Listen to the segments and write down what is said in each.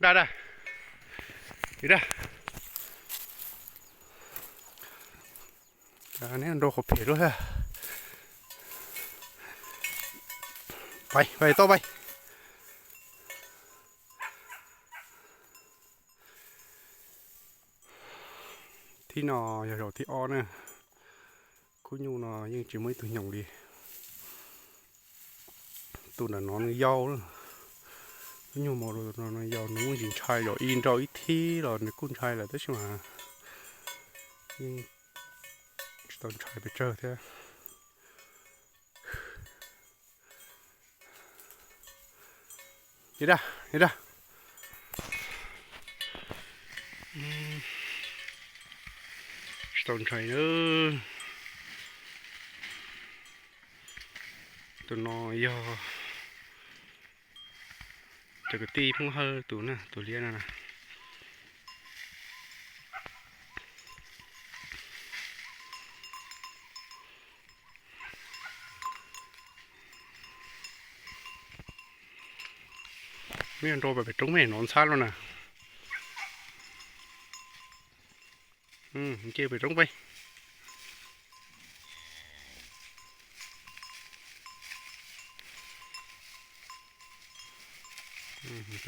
Dab, dab, dab. Neb nrau qhov phem lub thiab. Pais, pais tau pais. Thib no yog zaum thib ob na. Khub nyuj no yeej tsis muaj ib tug nyoos li. Tus nram no nws yau lawm. Khub nyuj mos no nws yau, nws kuj tsis ntshai, zaum ib nrau ib thib los nws kuj ntshai lawm tab sis mas yeej tsis tau ntshai pes tsawg thiab. Dab, dab. Tsis tau ntshai na. Tus no yog cov kwv tij Hmoob Hawj tus na, tus liab no na. Mej nrau pem roob mej no ntxhab lawm na. Nce pem roob peb.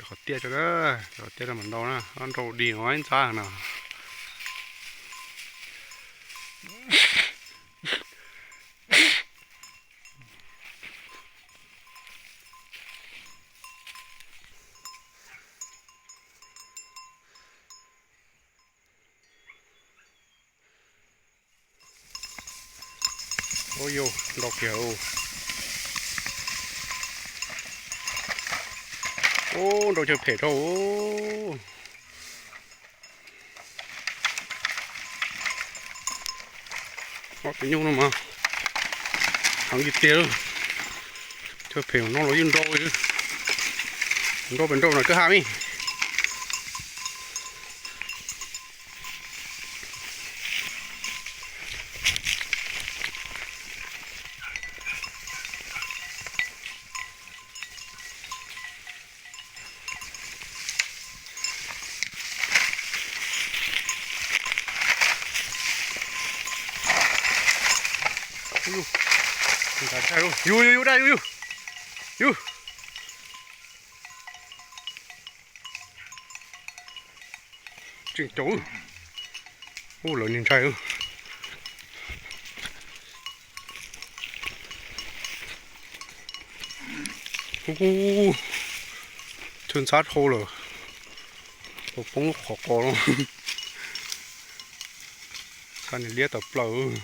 Qhov tiaj tso na, qhov tiaj no mas ntau na, nrau dig no ib ntxhab no. Ub, yus nrau kiag. Ub, nrau chaw phem rau. Ob tug nyuj no mas heev tiag tiag. Chaw phem no los yeej nrau li. Nrau pem nrau no kwj ha me. Yus, yus, yus, dab, yus, yus. Tseem caum. Ub, lawv niag ntshai. Ub, chaw ntxhab dhau lawm. Tau poob lub qhov qos no. Ntxhab niag liab tawm plaws.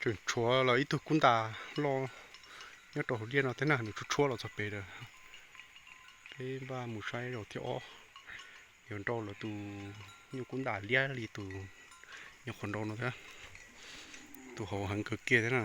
Tseem tshuav lawv ib tug kub ntas loj nyob rau hauv liaj no thiab na, nws tshuab tshuab los txog pem lawm. Peb npaj mus saib zaum thib ob, yuav nrau lawv tus nyuj kub ntas liab li tus nyuam qhuav nrau no thiab. Tus hauv heev kawg kiag thiab na.